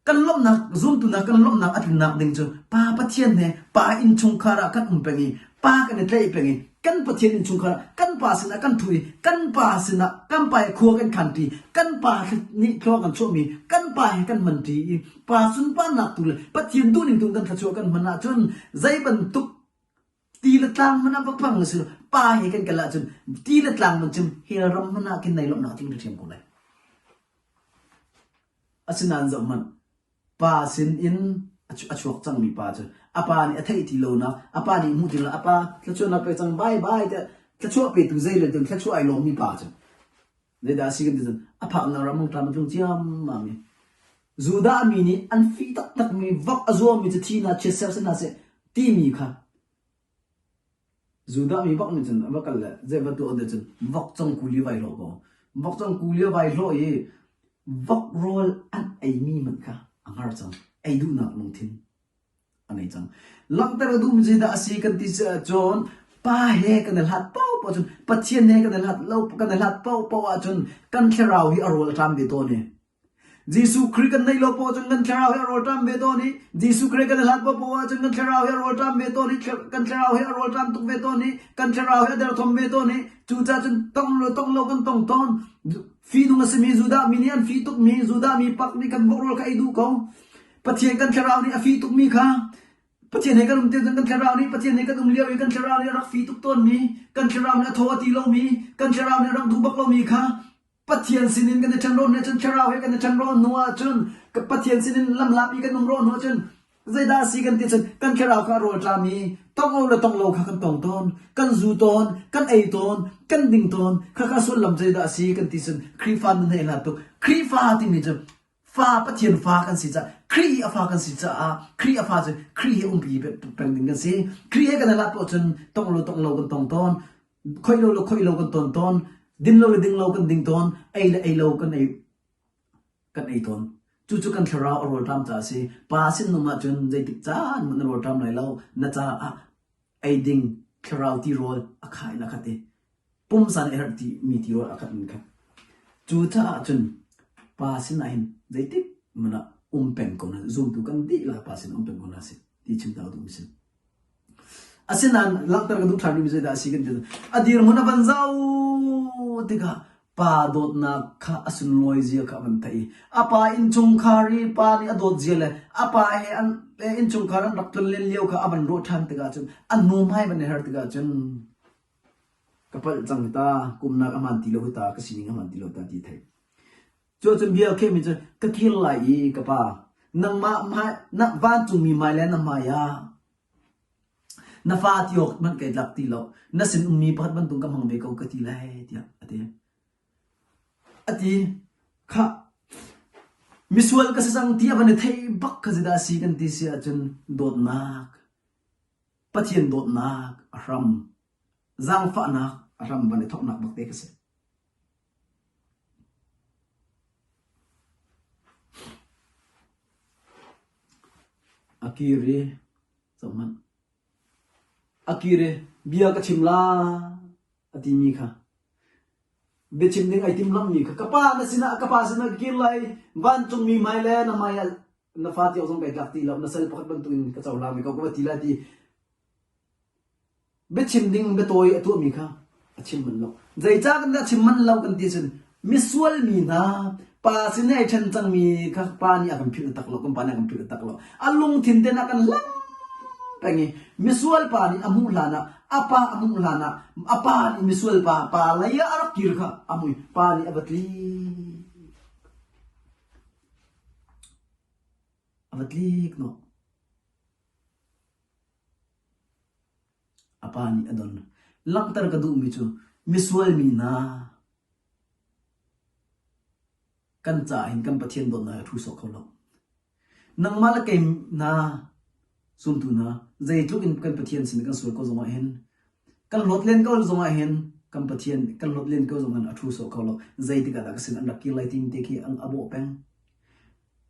Kan lawmhnak zumtu hna kan lawmhnak a tlinnak ding cu Pa Pathian he Pa innchungkhar ah kan um peng i Pa kan i tlaih peng i kan Pathian innchungkhar ah kan Pa sinah kan ṭhu i kan Pa sinah kan Pa he khua kan khanṭi kan Pa nih thlua kan chuahmi kan Pa he kan hmanṭi i Pa sunparnak tu le Pathian duhning tu in kan thluachuah kan hman ahcun zei bantuk ti le tlang hmanh ah va pang a si lo pa he kan kal ahcun ti le tlang man cun hell ram hmanh ah khin nai lawmhnak a tling ṭhiam ko lai. Asinain zohhmanh, pa sinin a chuak cangmi pa cu a pa nih a theih ti lonak, a pa nih hmuh ti lo, a pa thluachuahnak pe cang bye bye tiah thluachuah petu zei le cun thluachuah ai lawmmi pa cu zeidah a si kan ti cun a phaknak ram mangṭam a tlung ciammam i Judah mi nih an fih taktakmi vok a zuammi cu thi hna chiat ser si hna seh timi kha Judah mi bak nih cun a va kal le zei va tuah cun vok cong kuli vai hlawh ko. Vok cong kuli a vai hlawh i vok rawl an eimi hmanh kha a hngar cang. Ei duhnak lungthin a ngei cang. Langhter a duhmi zeidah a si kan ti cun pa he kan i hlat paohpaoh cun Pathian he kan i hlat lo kan i hlat paohpaoh ahcun kan thlarau hi a rawl a ṭam ve tawn i Jesuh Khrih kan neih lo paoh cun kan thlarau hi a rawlṭam ve tawn i Jesuh Khrih kan i hlat paohpaoh ahcun kan thlarau hi a rawlṭam ve tawn i kan thlarau hi a rawlṭam tuk ve tawn i kan thlarau hi a derthawm ve tawn i cucaah cun tong lo tong lo kan tong tawn. Fihnung a simi Judah mi nih an fih tukmi Judah mi pak nih kan vok rawl kha ei duh ko. Pathian kan thlarau nih a fih tukmi kha Pathian he kan um ti cun kan thlarau nih Pathian he kan um lio i kan thlarau nih a rak fih tuk tawnmi kan thlarau nih a thaw a ti lomi kan thlarau nih a rak duh bak lomi kha Pathian sinin kan i ṭhen rawh hnu cun thlarau he kan i ṭhen rawh hnu ahcun Pathian sinin lamhlat i kan um rawh hnu ahcun zeidah a si kan ti cun kan thlarau kha a rawl ṭam i tongh lo le tongh lo kha kan tong tawn kan zu tawn kan ei tawn kan ding tawn khakha sullam zeidah a si kan ti cun Khrihfa nun he i hlat tuk Khrihfa timi cu fa Pathian fa kan si caah Khrih i a fa kan si caah Khrih a fa cu Khrih he umpi peng ding kan si Khrih he kan i hlat poh cun tongh lo tongh lo kan tong tawn khoih lo le khoih lo kan tawn tawn din lo le ding lo kan ding tawn ei le ei lo kan ei kan ei tawn cucu kan thlarau a rawlṭam caah a si pa sin nung ahcun zeitik caan hmanh na rawlṭam lai lo na caah ei ding thlarau tirawl a kha in a khat i pumsa nih a herh ti mi tirawl a khat in khat cu caah cun pa sin ah hin zeitik hmanh ah um peng ko hna zumtu kan dihlak pa sin um peng ko hna sih ti chim ta duh mi si Asinain langhter ka duh ṭhan rihmi zeidah a si kan ti a dirhmun a van zoh tikah pa dawtnak kha a sunlawi zia kha a van theih i a pa innchungkhar i pa nih a dawt zia le a pa he an innchungkhar an rak tlonlen lio kha a van ruah ṭhan tikah cun a hnu hmai van i her tikah cun ka palh cang hi ta kumnak a hmaan ti lo hi ta ka sining a hmaan ti lo ta ti theih. Cu cun bia a khehmi cu ka kir lai i ka pa nangmah hmai na vancungmi hmai le na hmai ah Na fa ti awk hmanh kai tlak ti lo. Na sin ummi pakhat bantuk ka hmang ve ko ka ti lai tiah a ti. A ti. Khah, misual ka si cang ti a van i theih bak kha zeidah a si kan ti si ahcun dawtnak, Pathian dawtnak a hram, zaangfahnak a hram van i thawknak bak te kha si. A kir i zohhmanh. A kir i bia ka chim la a timi kha biachim ding ai timhlamhmi kha ka pa na sinah ka pa sinah ka kir lai vancungmi hmai le na hmai ah na fa ti awk zong kai tlak ti lo na sal pakhat bantukin ka cohlang ve ko ka va ti lai ti Biachim ding biatawi a tuahmi kha a chim manh lo. Zeicah kan dah chim manh lo kan ti cun misual mi hna pa sin ai ṭhen cangmi kha pa nih a kan philh tak lo, kan pa nih a kan philh tak lo. A lungthin ten a kan hlam peng i misual pa nih a hmuh hlan ah a pa a hmuh hlan ah a pa nih misual pa pa lei ah a rak kir kha a mui pa nih a va tlik a va tlik nawh. A pa nih a don. Langhter ka duhmi cu misual mi hna kan caah hin kan Pathian dawtnak hi a thu sawh kho lo. Nangmah le kei hna Zumtu hna, zeitluk in kan Pathian sin kan sual ko zongah hin, kan hlawt len ko zongah hin, kan Pathian kan hlawt len ko zongah hin a ṭhu sawh ko lo. Zeitik ah dah ka sin an rak kir lai timi te khi an a bawh peng.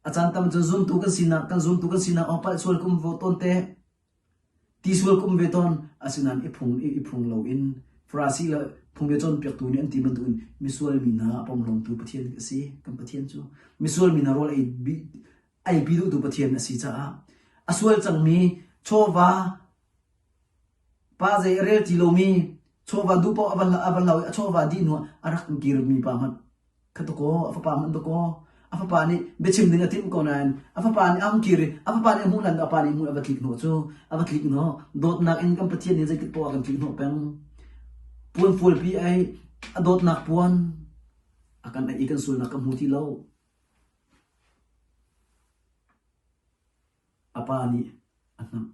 A caan tam cun zumtu kan sinak, kan zumtu kan sinak awk palh sual kum vo tawn te, ti sual kum ve tawn, asinain i phung i phung loin Farasi le phungbia cawnpiaktu nih an ti bantukin misual mi hna a pomhlawmtu Pathian a si. Kan Pathian cu misual mi hna rawl ei eipi duhtu Pathian a si caah a sual cangmi chawva pa zei a rel ti lomi chawva duh paoh a va a va lo i a chawva dih hnuah a rak kirmi pa hmanh kha tukaw a fapa hmanh tukaw a fapa nih biachim ding a timh ko nain a fapa nih a hung kir i a fapa nih a hmuh hlan a pa nih hmuh a va tlik hnawh cu a va tlik hnawh dawtnak in kan Pathian nih zeitik paoh a kan tlik hnawh peng puan fualpi ai a dawtnak puan a kan i kan sualnak ka hmu ti lo A pa nih a hnamh.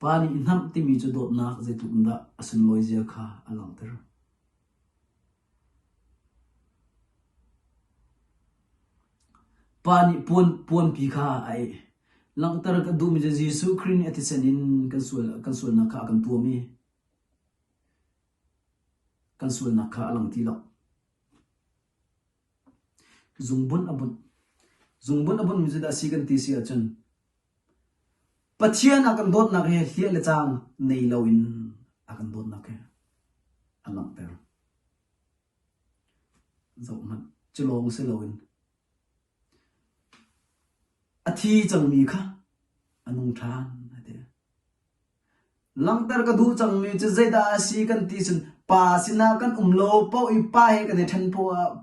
Pa nih i hnamh timi cu dawtnak zeitluk in dah a sunlawi zia kha a langhter. Pa nih puan, puanpi kha a eih. Langhter kan duhmi cu Jesuh Khrih nih a thisen in kan sual, kan sualnak kha a kan tuam i Kan sualnak kha a lang ti lo. Zungbunh a bunh. Zungbunh a bunhmi cu dah si kan ti si ahcun Pathian a kan dawtnak hi hliah le caang nei loin a kan dawtnak hi a langhter. Zohhmanh, cu lawng si loin a thi cangmi kha a nung ṭhan a ti. Langhter ka duh cangmi cu zeidah a si kan ti cun pa sinah kan um lo paoh i pa he kan i ṭhen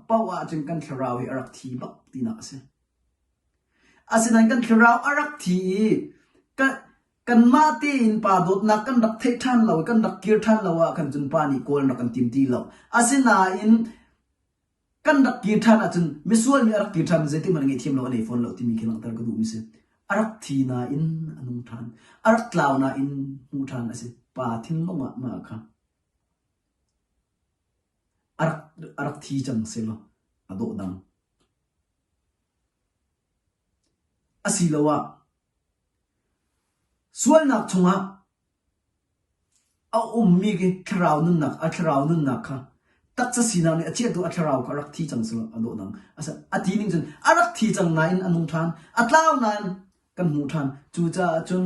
paoh ahcun kan thlarau hi a rak thi bak tinak a si. Asinain kan thlarau a rak thi i kanmah tein pa dawtnak kan rak theih ṭhan lo i kan rak kir ṭhan lo ah khan cun pa nih kawl an rak kan tim ti lo. Asinain Kan rak kir ṭhan ahcun misual mi a rak kir ṭhan zeitik hmanh a ngaihthiam lo a nei fawn lo timi khi langhter ka duhmi si. A rak thi nain a nung ṭhan. A rak tlau nain hmuh ṭhan a si. Pa thinlung ah mah kha a rak, a rak thi cang sehlaw a dawh dang. Asiloah sualnak chungah A ummi khi thlarau nunnak, a thlarau nunnak kha taksa sinak nih a chiahtu a thlarau kha a rak thi cang selaw a dawh dang. A ti ning cun a rak thi cang nain a nung ṭhan, a tlau nain kan hmuh ṭhan. Cucaah cun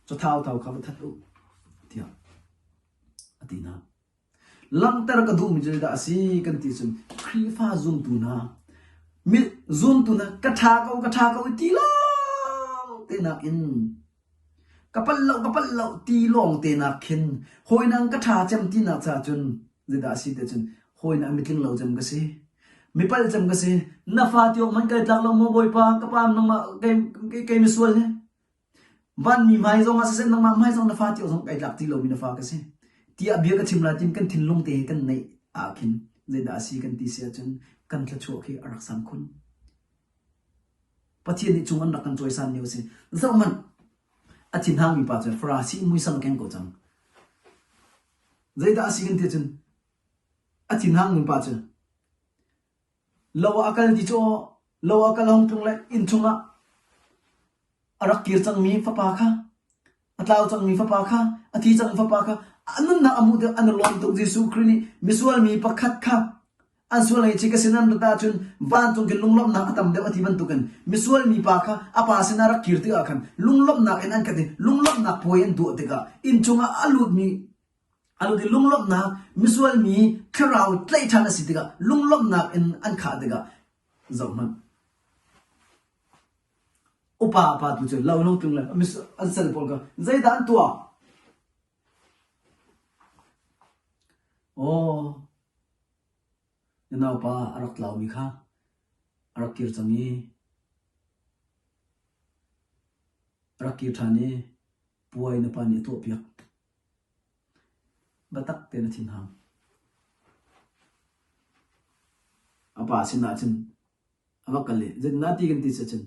cathau thau kha va that u tiah a ti hna. Langhter ka duhmi cu zeidah a si kan ti cun Khrihfa zumtu hna, mi zumtu hna ka ṭha ko, ka ṭha ko ti lawng te nakin Ka palh lo, ka palh lo ti lawngte nak khin hawinak ka ṭha cem tinak caah cun zeidah a si ti cun hawinak mitling lo cem ka si. Mi palh cem ka si. Na fa ti awk hmanh kai tlak lo maw Bawipa, ka pa nangmah kei, kei, kei misual hi. Vanmi hmai zong ah siseh nangmah hmai zong na fa ti awk zong kai tlak ti lomi na fa ka si. Tiah bia ka chim lai tin kan thinlung te kan neih ah khin zeidah a si kan ti si ahcun kan thluachuah khi a rak sang khun. Pathian nih cung an rak kan cawisan lio a si. Zohhmanh, a thinhangmi pa cu Farasi muisam a keng ko cang. Zeidah a si kan ti cun a thinhangmi pa cu lo ah a kal ti cu lo ah kal hong tlung le inn chungah a rak kir cangmi fapa kha A tlau cangmi fapa kha, a thi cangmi fapa kha a nunnak a hmuh tikah an i lawm tuk. Jesuh Khrih nih misual mi pakhat kha an sual ngaihchih ka sin an rat ahcun vancung khin lunglawmhnak a tam deuh a ti bantukin misual mi pa kha a pa sinah rak kir tikah khan lunglawmhnak in an khat i lunglawmhnak puai an tuah tikah inn chungah a lutmi a lut i lunglawmhnak misual mi thlarau tlaih ṭhan a si tikah lunglawmhnak in an khah tikah zohhmanh Upa pa tu cu lo lo tlung le an sal pawl kha zeidah an tuah? Aw, na naupa a rak tlaumi kha a rak kir cang i a rak kir ṭhan i puai na pa nih a tuahpiak. Biatak tein a thinhang. A pa sinah cun A va kal i zeitindah ti kan ti si cun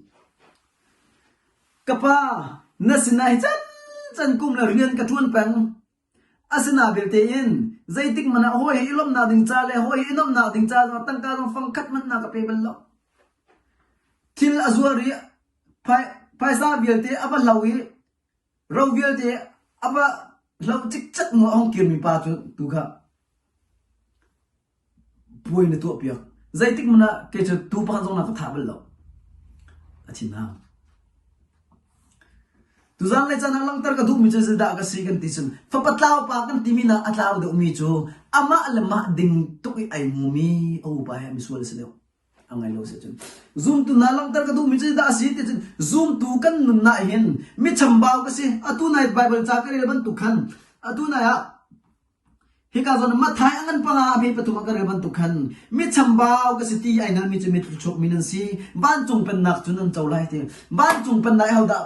ka pa na sinah hi can can kum le rian ka ṭuan peng. Asina belte in zeitik hmanh ah hawi he i lawmhnak ding ca le hawi he i nuamhnak ding ca zong tangka zong fangkhat hmanh na ka pe bal lo. Thil a zuar i. Phaisa vialte a va hlo i ro vialte a va hlo cikcek hnu a hung kirmi pa cu tu kha puai na tuahpiak. Zeitik hmanh ah kei cu tuu pakhat zong na ka thah bal lo. A thinhang. Tuzaan le caan ah langhter ka duhmi cu zeidah ka si kan ti cun fapa tlau pa kan timi nak a tlau deuhmi cu amah le mah ding tuk i ai hmumi a upa he misual a si deuh. A ngai lo si cun zumtu hna langhter ka duhmi cu zeidah a si ti cun zumtu kan nunnak hin mi chambau ka si. Atu nai Bible ca ka rel bantuk khan atu nai ah Hika zawn ah Matthai a ngan panga a hme pathum ah ka rel bantuk khan mi chambau ka si ti ai hngalmi cu mi thluachuak mi nan si. Vancung pennak cu nan co lai ti. Vancung pennak hodah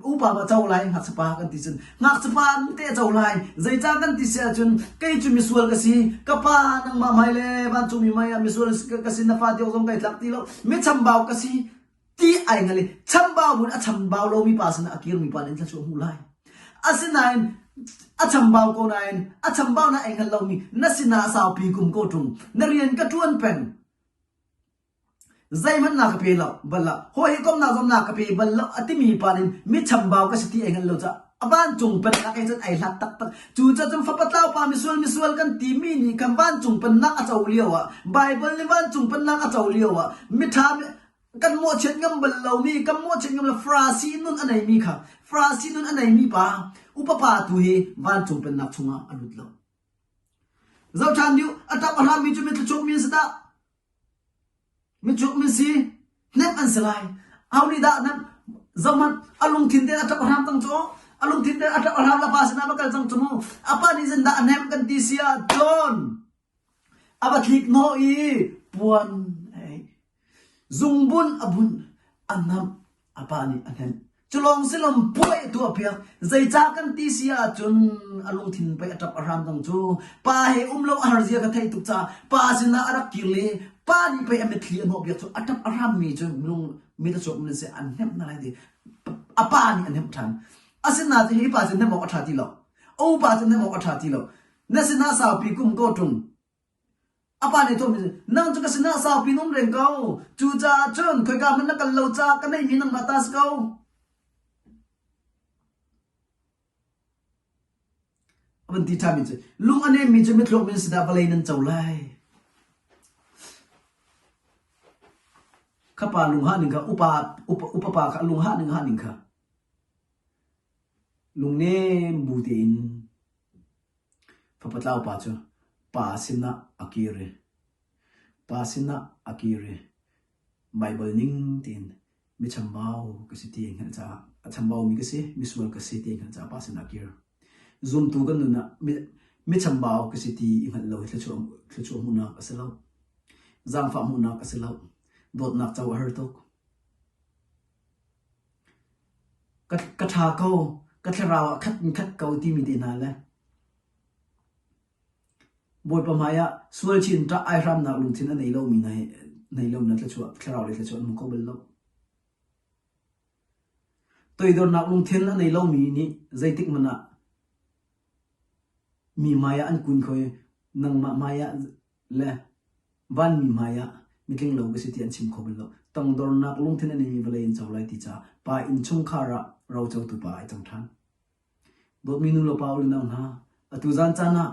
upa ma co lai ngakchia kan ti cun ngakchia te a co lai. Zeicah kan ti si ahcun kei cu misual ka si. Ka pa nangmah hmai le vancung mi hmai ah misual ka si na fa ti awk zong kai tlak ti lo. Mi chambau ka si. Ti ai ngal i chambau mun a chambau lomi pa sinah a kirmi pa nih thluachuah hmuh lai. Asinain a chambau ko nain a chambau na ei hngal lomi na sinah saupi kum ko ṭung na rian ka ṭuan peng zeihmanh na ka pe lo bal lo hawi he komnak zong na ka pe bal lo a timi pa nih mi chambau ka si ti ei hngal lo caah a vancung pennak he cun ai hlat taktak. Cucaah cun fapa tlau pa misual misual kan timi nih khan vancung pennak a co lio ah Baibal nih vancung pennak a co lio ah miṭha kan mawhchiat ngam bal lomi kan mawhchiat ngam lo Farasi nun a neimi kha Farasi nun a neimi pa upa pa tu hi vancung pennak chungah a lut lo. Zoh ṭhan dih a ṭap a hrammi cu mitthli mi an si dah? Mitchuk min si hnemh an si lai. Aho nih dah nan zohhmanh a lungthin tein a ṭap a hram cang cu a lungthin tein a ṭap a hram la pa sinah va kal cang cu mu a pa nih zin dah a hnemh kan ti si ah cun A va tlik hnawh i puan a ei. Zungbun a bunh, a namh, a pa nih a hnemh. Cu lawng si lo puai a tuahpiak. Zeicah kan ti si ahcun a lungthin pei a ṭap a hram cang cu. Pa he um lo a har zia ka theih tuk caah pa sinah a rak kir le pa nih pei a mitthli a hnawhpiak cu a ṭap a hrammi cu minung mit a chuak min seh an hnemh hna lai ti a pa nih a hnemh ṭhan. Asinain hi pa cu hnemh awk a ṭha ti lo. A upa cu hnemh awk a ṭha ti lo. Na sinah saupi kum ko ṭung. A pa nih thawhmi nang cu ka sinah saupi na um reng ko. Cucaah cun khoika hmanh na kal lo caah ka neihmi nangmah ta si ko. A van ti ṭhanmi cu lung a nemmi cu mithluak min sinah vawlei nan co lai. Kha pa lung hah ning kha upa upa upa pa kha lung hah ning hah ning kha lungnem bu tein Fapa tlau pa cu pa sinah a kir i pa sinah a kir i Baibal ning tein mi chambau ka si ti a hngalh caah a chambaumi ka si, misual ka si ti a hngalh caah pa sinah a kir. Zumtu kan nun ah mi chambau ka si ti i hngalh lo hi thluachuah thluachuah hmuhnak a si lo. Zaangfah hmuhnak a si lo. Dawtnak co a har tuk. Ka ṭha ko, ka thlarau ah khat in khat ko timi te hna le Bawipa hmaiah sual chin ṭah aihramnak lungthin a nei lomi hna hi nei lo na thluachuah thlarau lei thluachuah an hmu kho bal lo. Toidornak lungthin a nei lomi nih zeitik hmanh ah mi hmaiah an kun kho i nangmah hmaiah le vanmi hmaiah mitling lo ka si ti an chim kho bal lo. Tangdornak lungthin a neimi vawlei in co lai ti caah pa innchungkhar ah rocotu pa ai cang ṭhan. Dawtmi nu le pa u le nau hna, atu zan caan ah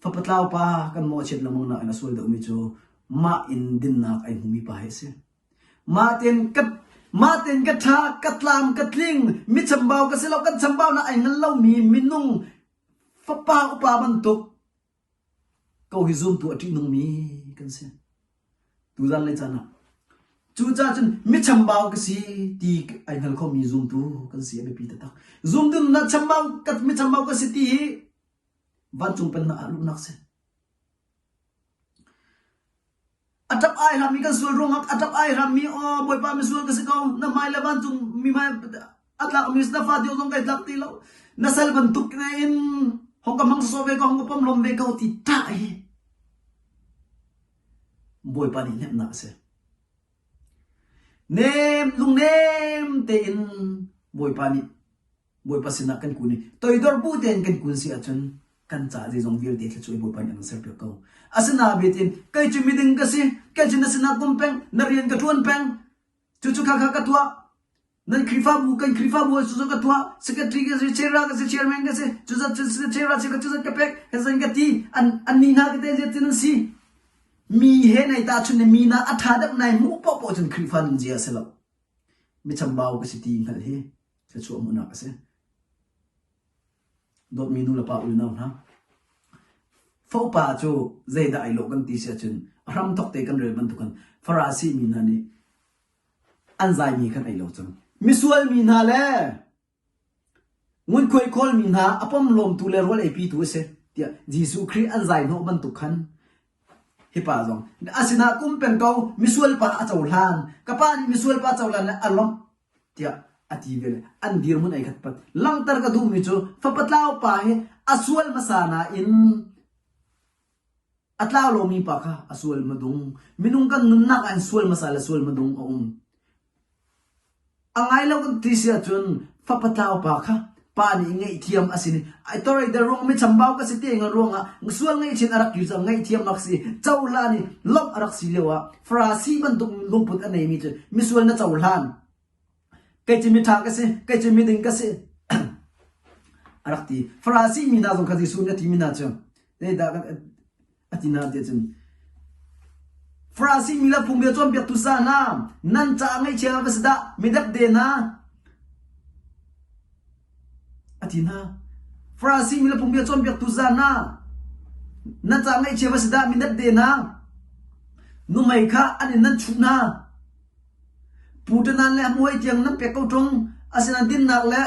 fapa tlau pa kan mawhchiat lengmang nakin a sual deuhmi cu mah in dinnak ai hmumi pa hi a si. Mah tein ka mah tein ka ṭha, ka tlam, ka tling, mi chambau ka si lo, kan chambaunak ai hngal lomi minung fapa upa bantuk ko hi zumtu a ṭihnungmi kan si. Tuzan le caan ah. Cucaah cun mi chambau ka si ti ai hngal khomi zumtu kan si a biapi taktak. Zumtu na chambau ka mi chambau ka si ti hi vancung pennak ah luhnak si. A ṭap ai hrammi kan sual ruangah a ṭap ai hrammi aw Bawipa misual ka si ko na hmai le vancung mi hmai a tlakmi na fa deuh zong kai tlak ti lo na sal bantuk in hong ka hmang sawsawh ve ko hong ka pom lom ve ko ti ṭah hi Bawipa nih hnemhnak a si. Nem lungnem tein Bawipa nih Bawipa sinah kan kun i toidor bu tein kan kun si ahcun kan ca zeizong vialte thluachuah i Bawipa nih a kan serpiak ko. Asinain biatin kei cu miding ka si, kei cu na sinah kum peng, na rian ka ṭuan peng, cucu kha kha ka tuah. Nan Khrihfabu kan Khrihfabu ah cucu ka tuah, secretary ka si, chair ka si, chairman ka si, cuzat cu chair ka cuzat ka pek, ka zan ka ti, an an ni hna ka te ziat tin an si. Mi he nai tahchun le mi na a ṭha deuh nai hmuh paohpaoh cun Khrihfa nunzia a si lo. Mi chambau ka si ti hngalh hi thluachuah hmuhnak a si. Dawtmi nu le pa unau hna, Fopa cu zeidah ai lawh kan ti si ahcun a hramthawk te kan rel bantukin Farasi mi hna nih an zaimi khan ei lo cang. Misual mi hna le ngunkhuai khawlmi hna a pomlawmtu le rawl eipitu a si tiah Jesuh Khrih an zai hnawh bantuk khan hi pa zong a sinah kum peng ko misual pa a cohlan ka pa nih misual pa cohlan le a lawmh tiah a ti ve le an dirhmun ei khat pat langhter ka duhmi cu fapa tlau pa hi a sual hmasa nain A tlau lomi pa kha a sual hmadung. Minung kan nunnak ah hin sual hmasa le sual hmadung a um. A ngai lo kan ti si ahcun fapa tlau pa kha pa nih ngaihthiam a si ni. Ai torai der ruang mi chambau ka si te ngan ruangah sual ngaihchin a rak kir cang ngaihthiam rak si cohlan i lawmh a rak si lio ah Farasi bantuk lungput a neimi cu misual na cohlan. Kei cu miṭha ka si, kei cu miding ka si. A rak ti. Farasi mi hna zong kha Jesuh nih a timi hna cu zeidah a ti hna tiah cun Farasi mi le phungbia cawnpiaktu sa hna nan caah ngaihchia va si dah midepde hna a ti hna. Farasi mi le phungbia cawnpiaktu za hna nan caah ngaihchia va si dah midepde hna numei kha an in nan chuh hna. Pu-ṭanan le hmuai tiang nan pek ko ṭung. Asinain dinnak le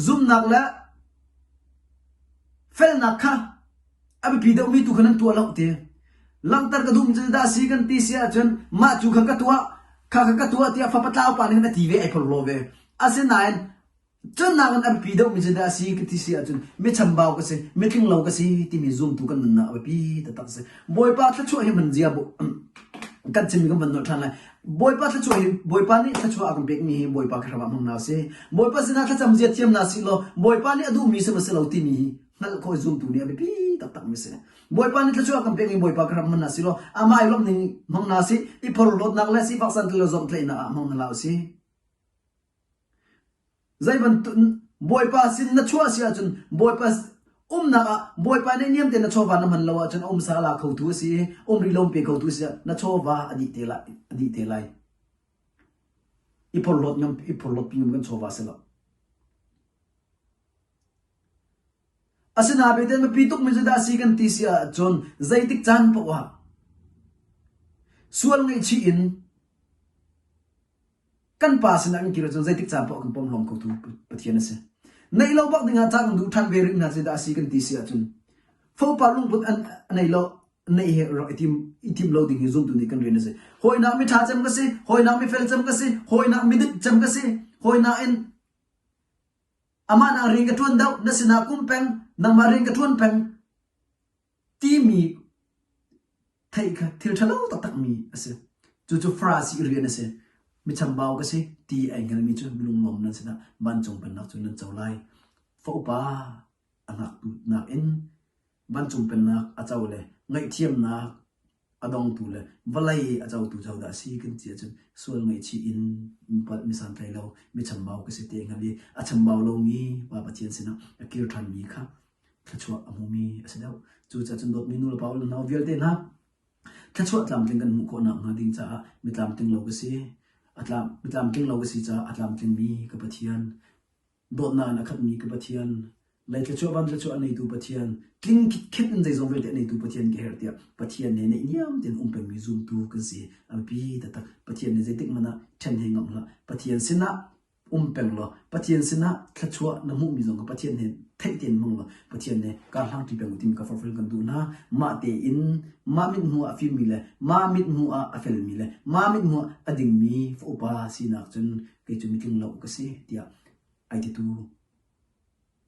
zumnak le felnak kha a biapi deuhmi tu kha nan tuah lo ti. Langhter ka duhmi cu dah si kan ti si ahcun mah cu kha ka tuah, kha kha ka tuah tiah fapa tlau pa nih khan a ti ve, ai phorhlaw ve. Asinain Cun nakin a biapi deuhmi cu dah a si ka ti si ahcun mi chambau ka si, mitling lo ka si timi zumtu kan nunnak a biapi taktak a si. Bawipa thluachuah hi hman zia kan chimmi kan van nolh ṭhan lai. Bawipa thluachuah hi Bawipa nih thluachuah a kan pekmi hi Bawipa ka hram ah hmang hna usih. Bawipa sinah thlacam zia thiam hna sih law Bawipa nih a duhmi si maw si lo timi hi hngalh khawh zumtu nih a biapi taktakmi a si. Bawipa nih thluachuah a kan pekmi Bawipa ka hram hmang hna sih law amah i lawmh ning hmang hna sih, i phorhlawtnak le sifak santlai lo zawmhtlaihnak ah hmang hna hlah usih. Zei bantuk Bawipa sin na chuah si ahcun Bawipa umnak ah Bawipa nih niam tein na chawva na hman lo ahcun a um sala khotu a si i um rih lo pe khotu a si ah na chawva a dih te lai a dih te lai. I phorhlawt ngam i phorhlawt pi ngam kan chawva si lo. Asinain biapi tukmi cu dah a si kan ti si ahcun zeitik caan paoh ah sual ngaihchih in Kan pa sinah kan kir ahcun zeitik caan paoh kan pomhlawm khotu Pathian a si. Neih lo bak dingah ca kan duh ṭhan ve rih hna zeidah a si kan ti si ahcun fopa lungput an nei lo neih he rak i tim i tim lo ding hi zumtu nih kan rian a si. Hawinak mi ṭha cem ka si, hawinak mi fel cem ka si, hawinak mi dik cem ka si, hawinak in amah nak rian ka ṭuan deuh, na sinah kum peng, nangmah rian ka ṭuan peng timi theih kha thil ṭhalo taktakmi a si. Cucu Farasi rian a si. Mi chambau ka si ti ai hngalmi cu minung lawm nan sinah vancung pennak cu nan co lai. Fa upa a ngaktu nakin vancung pennak a co le ngaihthiamnak a dongtu le vawlei a cotu co dah a si kan ti ahcun sual ngaihchih in mi santlai lo mi chambau ka si ti ai hngal i a chambau lomi Pa Pathian sinah a kir ṭhanmi kha thluachuah a hmumi a si deuh. Cucaah cun dawtmi nu le pa le nau vialte hna thluachuah tlamtling kan hmuh khawh nakhnga ding caah mi tlamtling lo ka si. A tlam, mi tlamtling lo ka si caah a tlamtlingmi ka Pathian, dawtnak in a khatmi ka Pathian, lei thluachuah van thluachuah a neitu Pathian, tling khitkhet in zeizong vialte a neitu Pathian ka herh tiah Pathian he naihniam tein um pengmi zumtu kan si. A biapi taktak. Pathian nih zeitik hmanh ah ṭhen he ngamh hlah. Pathian sinah um peng law Pathian sinah thluachuah na hmuhmi zong kha Pathian he theih tein hmang law Pathian nih kar hlangṭi peng u timi ka forhfial kan duh hna. Mah tein mah mithmuh ah a fimmi le mah mithmuh ah a felmi le mah mithmuh ah a dingmi fa upa sinak cun kei cu mitling lo ka si tiah ai titu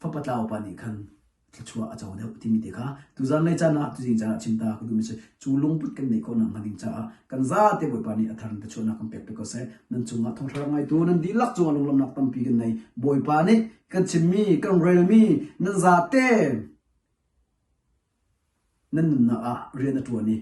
Fapa tlau pa nih khan thluachuah a co deuh timi te kha tuzan lei caan ah tuzing caan ah chim ta ka duhmi si cu lungput kan neih khawh nakhnga ding caah kan zate Bawipa nih a thar in thluachuahnak kan pek pe ko seh nan cungah thawngṭha ngaitu nan dihlak cungah lunglawmhnak tampi kan nei Bawipa nih kan chimmi kan relmi nan zate nan nunnak ah rian a ṭuan i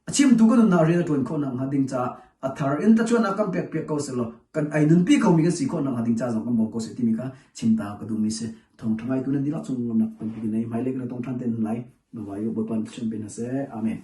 a chimtu kan nunnak rian a ṭuan khawh nakhnga ding caah a thar in thluachuahnak kan pek piak ko seh law. kan ai nunpi khomi kan si khawh nakhnga ding ca zong kan bawm ko seh timi kha chim ta ka duhmi si. Thawngṭha ngaitu nan dihlak cung nak tampi ka nei. Hmailei kan i tong ṭhan te hna lai. Bawipa Bawipa nih thluachuah in pe hna seh. Amen.